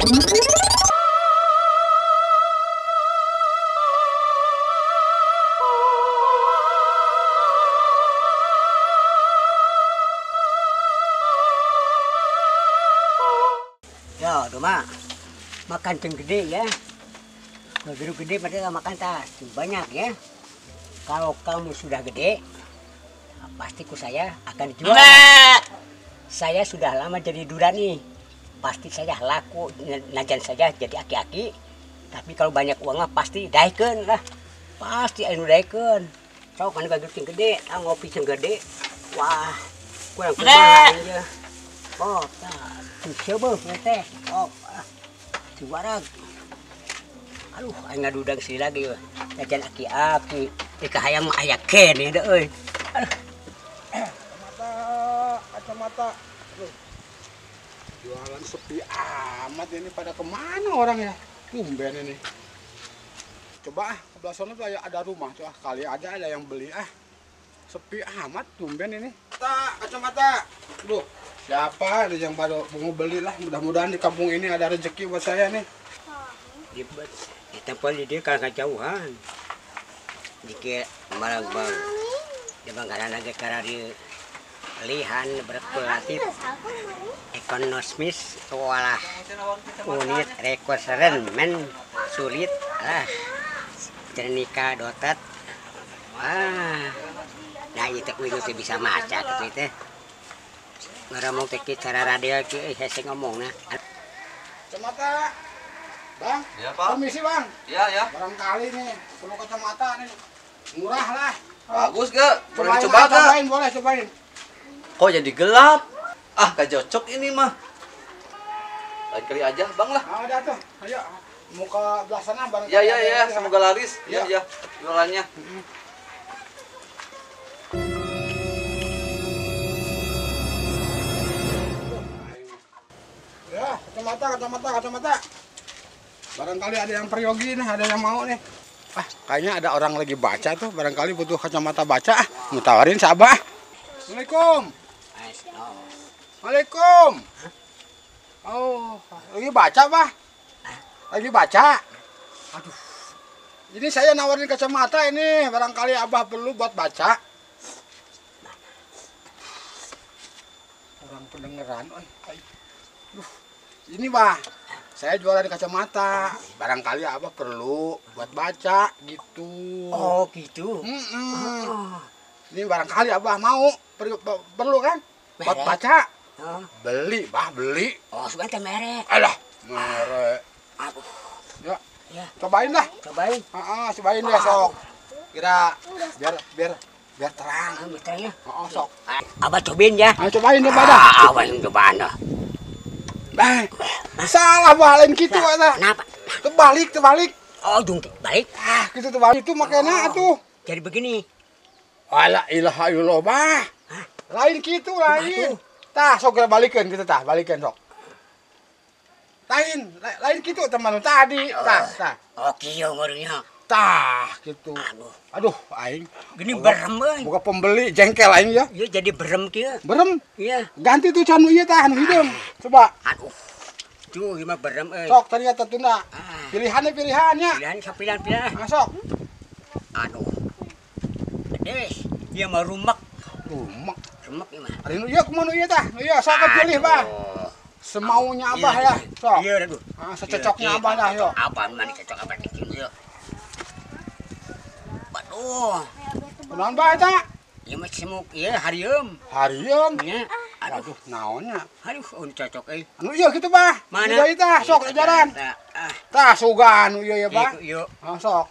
Ya, Doma, makan yang gede ya. Kalau gede pada makan tas banyak ya. Kalau kamu sudah gede, pasti ku saya akan dijual. Saya sudah lama jadi duda nih. Pasti saya laku, najan saja jadi aki-aki. Tapi kalau banyak uangnya pasti daikeun lah. Pasti anu daikeun. Sok kan gede gede, ngopi sing gede. Wah, kurang kumaha aja. Oh, tah. Coba teh. Oh, suara. Aduh, aing ngadudang sih lagi euy. Najan aki-aki, dikahayang mah aya keneh deui euy. Aduh. Kacamata, kacamata. Aduh. Jualan sepi amat ini, pada kemana orang ya? Tumben ini. Coba ah, ke belah sana tuh ada rumah tuh, ah, kali aja ada yang beli ah. Sepi amat tumben ini. Kacamata. Aduh, siapa ada yang baru mau beli lah. Mudah-mudahan di kampung ini ada rezeki buat saya nih. Di tempat di dia kan kejauhan. Dikit malang bang. Di bangkaran lagi karena di lihan berkulatif ekonomis walah unit rekoseren men sulit lah cernika dotet. Wah, nah itu itu bisa maca gitu teh. Ngomong teh cara radio ki hese ngomongna. Kacamata. Bang, ya, Pak. Permisi, Bang. Iya, ya. Barangkali nih perlu kacamata nih. Murah lah. Bagus gak? Boleh dicoba gak? Cobain, boleh cobain. Kok jadi gelap? Ah, gak cocok ini mah. Lain kali aja, Bang lah. Ah, udah tuh. Ayo, mau ke belah sana barangkali. Ya, ya, ya, semoga laris. Ya, ya, jualannya. Ya, kacamata, kacamata, kacamata. Barangkali ada yang peryogi nih, ada yang mau nih. Ah, kayaknya ada orang lagi baca tuh, barangkali butuh kacamata baca. Ah, mau tawarin siapa? Assalamualaikum. Waalaikum. Oh, lagi baca, Pak? Lagi baca. Aduh. Ini saya nawarin kacamata ini, barangkali Abah perlu buat baca. Orang pendengaran, oi. Aduh. Ini, Bah. Saya jualan kacamata, barangkali Abah perlu buat baca gitu. Oh, gitu. Oh. Ini barangkali Abah mau perlu kan? Buat baca. Oh. Beli, Bah, beli. Oh, suka teh merek. Alah, merek. Aduh. Ya. Ya. Cobain lah. Cobain. Heeh, cobain deh sok. Kira biar terang. Terang ya. Heeh, sok. Abah cobain ya. Ah, cobain deh, Bah. Abah yang cobaan dah. Bah, salah bah, lain gitu nah, kenapa? Terbalik, terbalik. Oh, jungkir balik. Ah, gitu terbalik itu makanya atuh. Jadi begini. Ala ilaha illallah, bah. Hah? Lain gitu, lain. Tah, sok geura balikeun gitu tah, balikeun sok. Lain, lain gitu teman tadi. Tah, tah. Oh, kieu ngeureunnya. Tah, gitu. Aduh. Aduh, aing. Gini berem euy. Boga pembeli jengkel aing ya. Iya, jadi berem kieu. Berem? Iya. Ganti tuh canu ieu tah anu hideung. Coba. Aduh. Tuh, ieu mah berem euy. Sok ternyata tunda. Pilihannya pilihannya. Pilihan sok pilihan-pilihan. Ah, sok. Aduh. Des, ieu mah rumek. Rumek. Rumek ieu mah. Ari nu ieu kumaha nu ieu tah? Nu ieu sok pilih, Bah. Semaunya Abah ya. Sok. Iya, aduh. Ah, secocoknya Abah dah yo. Abah mah cocok abah di ieu. Aduh. Kunaon bae eta? Ieu mah semuk ieu harieum. Harieum? Nya. Aduh, naonnya? Aduh, anu cocok euy. Anu ieu kitu, Bah. Mana? Ieu tah, sok ajaran. Tah suga anu ieu ya, Bah. Ieu. Ah, sok.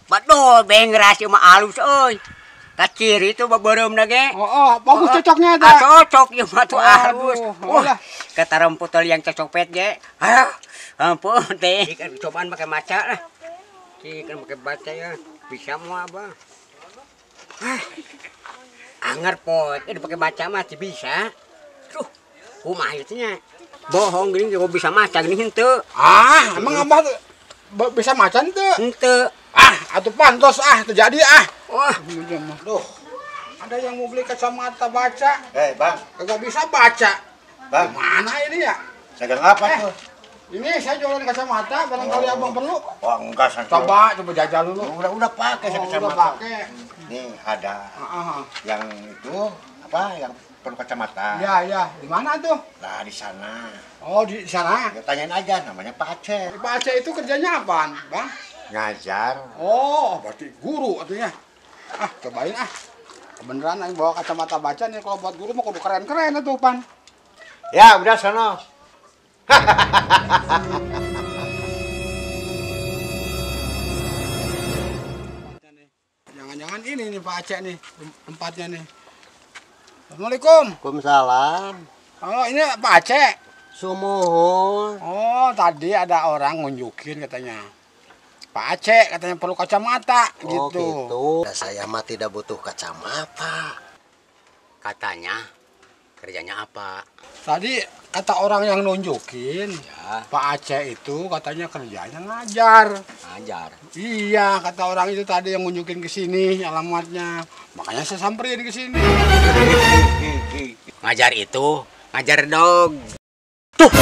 Baduh, bengras ieu mah alus euy. Kaciri itu beureumna ge. Oh, bagus cocoknya eta. Ah, cocok ieu mah tuh alus. Wah, kata remputol yang cocok ge. Ah, ampun teh. Cobaan pakai maca lah. Kan pakai baca ya, bisa mau abah. Ah, anger pot, ini pakai baca mah tidak bisa. Tuh, kumaha itu nya. Bohong gini kok bisa maca gini henteu. Ah, emang abah bisa maca henteu? Henteu. Ah, atuh pantos ah terjadi ah. Wah, duh. Ada yang mau beli kacamata baca. Eh, Bang. Kagak bisa baca. Bang, mana ini ya? Dagang apa tuh? Ini saya jualan kacamata, barangkali abang perlu. Oh, enggak, saya Coba jajal dulu. Udah pakai saya kacamata. Udah pakai. Nih ada yang itu apa yang perlu kacamata. Iya, iya. Di mana tuh? Nah, di sana. Oh, di sana. Ya, tanyain aja namanya Pak Aceh. Pak Aceh itu kerjanya apaan, Bang? Ngajar. Oh, berarti guru artinya. Ah, cobain ah. Kebeneran aing bawa kacamata baca nih, kalau buat guru mah kudu keren-keren itu, Pan. Ya, udah sono. Jangan-jangan ini nih Pak Aceh nih tempatnya nih. Assalamualaikum. Waalaikumsalam. Oh, ini Pak Aceh. Sumuhun. Oh, tadi ada orang ngunjukin katanya. Pak Aceh katanya perlu kacamata. Oh, gitu. Gitu. Nah, saya mah tidak butuh kacamata. Katanya kerjanya apa? Tadi kata orang yang nunjukin, ya. Pak Aceh itu katanya kerjanya ngajar. Ngajar. Iya, kata orang itu tadi yang nunjukin ke sini alamatnya. Makanya saya samperin ke sini. Ngajar itu, ngajar dog. Tuh.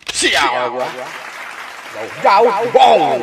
Sial gua. Jauh-jauh bohong.